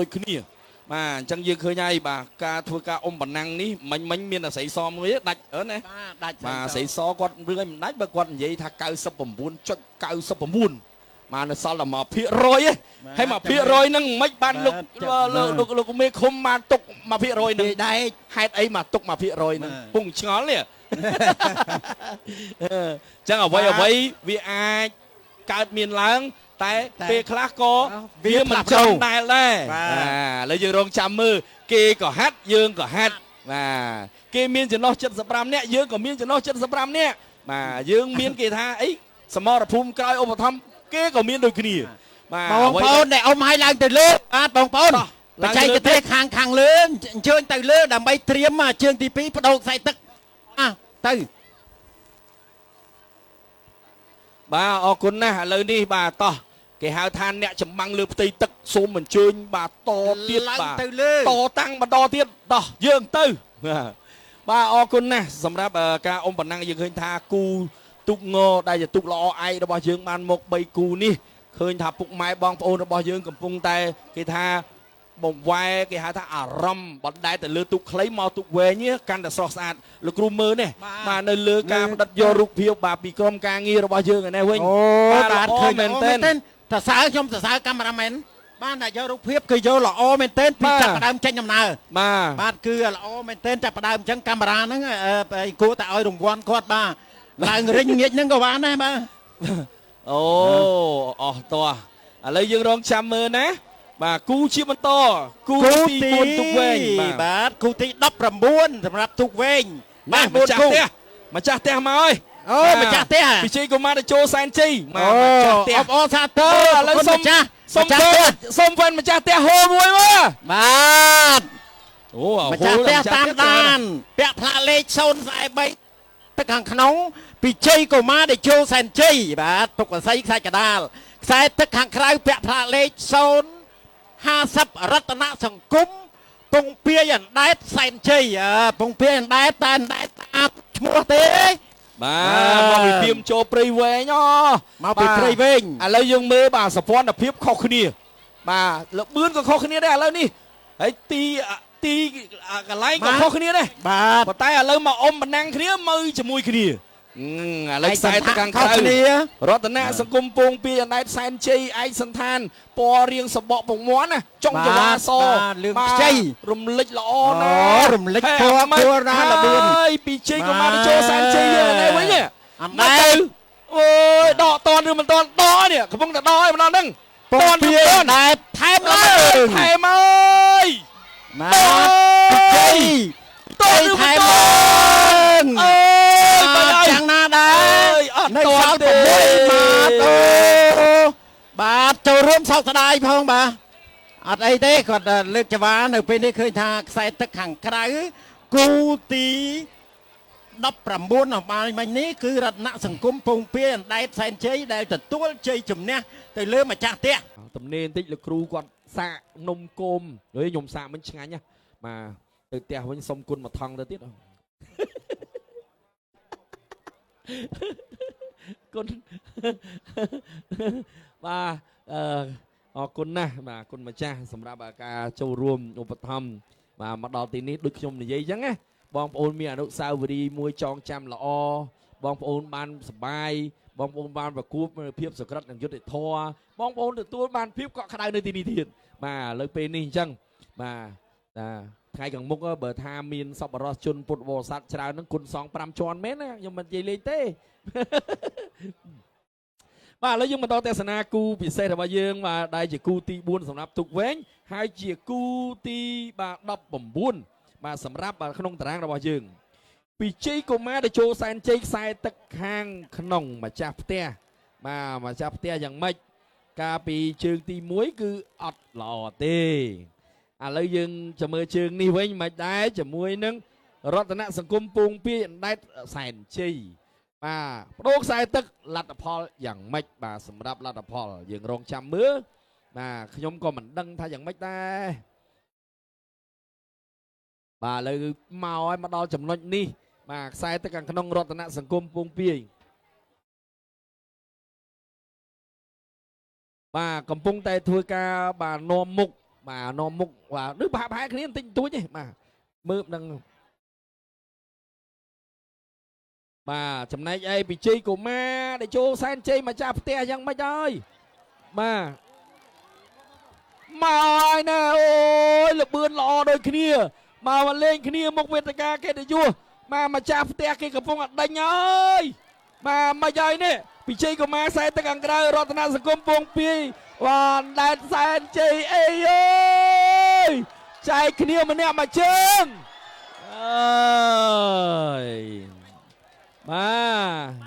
ដូចគ្នាបាទអញ្ចឹងយើងឃើញហើយបាទការធ្វើការអុំប៉ុណ្ណឹងនេះមិញមិញមានអាស្រីសមួយដាច់អឺណា បាទដាច់ បាទស្រីសគាត់រឿងអីមិនដាច់បើគាត់និយាយថា99.99បាទនៅសល់តែ1%ឯងហើយ1%ហ្នឹងមិនបានលោកលោកលោកមេឃុំបានទុក1%ហ្នឹង ដែក ហេតុអីមកទុក1%ហ្នឹងពងឆ្ងល់នេះចឹងអ្វីអ្វីវាអាចកើតមានឡើងតែពេលខ្លះក៏វាមិនចំដែលដែរបាទឥឡូវយើងរងចាំមើលគេក៏ហាត់យើងក៏ហាត់បាទគេមានចំណោះ75នាក់យើងក៏មានចំណោះ75នាក់បាទយើងមានគេថាអីសមរភូមិក្រោយឧបត្ថម្ភគេក៏មានដូចគ្នាបាទ បងប្អូនដែលអុំឲ្យឡើងទៅលើបាទបងប្អូនបច្ចេកទេសខាងខាងលើអញ្ជើញទៅលើដើម្បីត្រៀមជើងទី2បដូរខ្សែទឹកអះទៅ បាទអរគុណណាស់ឥឡូវនេះបាទតោះគេហៅថាអ្នកចម្បាំងលើផ្ទៃទឹកសូមអញ្ជើញបាទតទៀតបាទ ទៅលើ តតាំងបន្តទៀតតោះយើងទៅបាទអរគុណណាស់សម្រាប់ការអុំប៉ុណ្ណឹងយើងឃើញថាគូទូកងដែលជាទូកល្អឯករបស់យើងបានមក3គូនេះឃើញថាពុកម៉ែបងប្អូនរបស់យើងកំពុងតែគេថាបង្វែរគេហៅថាអារម្មណ៍បណ្ដែតទៅលើទូកខ្លីមកទូកវែងនេះកាន់តែស្រស់ស្អាតលោកគ្រូមើលនេះបាទនៅលើការផ្ដិតយករូបភាពបាទពីក្រុមការងាររបស់យើងឯនេះវិញ អូបាទឃើញ មែនទែន សរសើរខ្ញុំសរសើរកាមេរ៉ាមែនបានតែយករូបភាពគឺយកល្អមែនទែនពីចាប់ផ្ដើមចេញដំណើរ បាទ បាទគឺល្អមែនទែនចាប់ផ្ដើមអញ្ចឹងកាមេរ៉ាហ្នឹងគួរតែឲ្យរង្វាន់គាត់បាទឡើងរិញងាកហ្នឹងក៏បានដែរបាទ អូអស់តោះឥឡូវយើងរងចាំមើលណាបាទគូជាបន្តគូទី4ទូកវែង បាទគូទី19សម្រាប់ទូកវែង បាទម្ចាស់ផ្ទះម្ចាស់ផ្ទះមកហើយ អូម្ចាស់ផ្ទះ ពិជ័យកុមារតេជោសែនជ័យមកម្ចាស់ផ្ទះ អបអរសាទរ ឥឡូវសុំ ម្ចាស់ សុំសុំហ្វេនម្ចាស់ផ្ទះហូមួយមើល បាទ អូ ម្ចាស់ផ្ទះតាមដានពាក់ផ្លាកលេខ043ទឹកខាងក្នុងពិជ័យកុមារតេជោសែនជ័យបាទទុកអស័យខ្សែកដាលខ្សែទឹកខាងក្រៅពាក់ផ្លាកលេខ050រតនសង្គមពងពាយអណ្ដែតសែនជ័យពងពាយអណ្ដែតតែអណ្ដែតតាមឈ្មោះទេ បាទមកពីពីមចូលព្រៃវែងអូ មកពីព្រៃវែង ឥឡូវយើងមើលបាទសភ័ណភាពខុសគ្នាបាទលបឿនក៏ខុសគ្នាដែរឥឡូវនេះហើយទីទីកន្លែងក៏ខុសគ្នាដែរ បាទ ប៉ុន្តែឥឡូវមកអុំបណ្ណាំងគ្នាមើលជាមួយគ្នាឥឡូវខ្សែទៅខាងក្រៅរតនសង្គមពងពីអណ្ដែតសែនជ័យឯកសន្តានពណ៌រៀងសបកពងមាន់ណាចុងចវាស លឿងខ្ចី រំលិចល្អណាស់ រំលិចពណ៌គួរណាលបឿន ហើយពីជ័យកុមារចូលសែនជ័យយើងនេះវិញ អណ្ដែត អូយដកតនឬមិនតនដកនេះកំពុងតែដកឯម្ដងហ្នឹង ពងពីអណ្ដែតថែមឡើង ថែមអើយ បាទជ័យ តន ថែមឡើង អើយ បាទចាំងណាដែរ អត់ នៅសល់6បាទអូបាទចូលរួមសោកស្ដាយផងបាទអត់អីទេគាត់លើកចវានៅពេលនេះឃើញថាខ្សែទឹកខាងក្រៅគូទី19អបាលមិញនេះគឺរតនសង្គមពងពាយអណ្ដែតសែនជ័យដែលទទួលជ័យជំនះទៅលើម្ចាស់ផ្ទះ ទំនេរបន្តិចលោកគ្រូគាត់សាកនំគមហេខ្ញុំសាកមិញឆ្ងាញ់ណាបាទទៅផ្ទះវិញសុំគុណមួយថងទៅទៀតគុណបាទអរគុណណាស់បាទគុណម្ចាស់សម្រាប់ការចូលរួមឧបត្ថម្ភបាទមកដល់ទីនេះដូចខ្ញុំនិយាយអញ្ចឹងណាបងប្អូនមានអនុស្សាវរីយ៍មួយចងចាំល្អបងប្អូនបានសប្បាយបងប្អូនបានប្រកួតភាពសក្រិតនិងយុត្តិធម៌បងប្អូនទទួលបានភាពកក់ក្ដៅនៅទីនេះទៀតបាទលើពេលនេះអញ្ចឹងបាទថ្ងៃខាងមុខបើថាមានសប្បុរសជនពុទ្ធបរិស័ទច្រើនហ្នឹងគុណសង5ជាន់មែនណាខ្ញុំមិននិយាយលេងទេបាទឥឡូវយើងបន្តទស្សនាគូពិសេសរបស់យើងបាទដែលជាគូទី4សម្រាប់ទូកវែងហើយជាគូទីបាទ19បាទសម្រាប់បាទក្នុងតារាងរបស់យើងពិជ័យកុមារតេជោសែនជ័យខ្សែទឹកខាងក្នុងម្ចាស់ផ្ទះបាទម្ចាស់ផ្ទះយ៉ាងម៉េចកាលពីជើងទី1គឺអត់ល្អទេឥឡូវយើងจะមើលជើងនេះវិញមិនដែរជាមួយនឹងរតនសង្គមពងពាយអណ្ដែតសែនជ័យបាទបដូរខ្សែទឹកលទ្ធផលយ៉ាងម៉េចបាទសម្រាប់លទ្ធផលយើងរងចាំមើលបាទខ្ញុំក៏មិនដឹងថាយ៉ាងម៉េចដែរបាទឥឡូវមកឲ្យមកដល់ចំណុចនេះបាទខ្សែទឹកខាងក្នុងរតនសង្គមពងពាយបាទកំពុងតែធ្វើការបាទនាំមុខ បាទនាំមុខបាទឬប្រហាក់ប្រហែលគ្នាបន្តិចបន្តួចទេបាទមើលមិនដឹងបាទចំណែកឯពិជ័យកុមារដែលចូលសែនជ័យម្ចាស់ផ្ទះយ៉ាងម៉េចហើយបាទមកហើយណាអូយលបឿនល្អដូចគ្នាមកលេងគ្នាមុខវេទិកាកិត្តិយសបាទម្ចាស់ផ្ទះគេកំពុងតែដេញហើយបាទមិនហើយនេះពិជ័យកុមារខ្សែទឹកខាងក្រៅរតនសង្គមពងពីបាទដែនសែនជ័យអីអើយចែកគ្នាម្នាក់មួយជើងអើយបាទ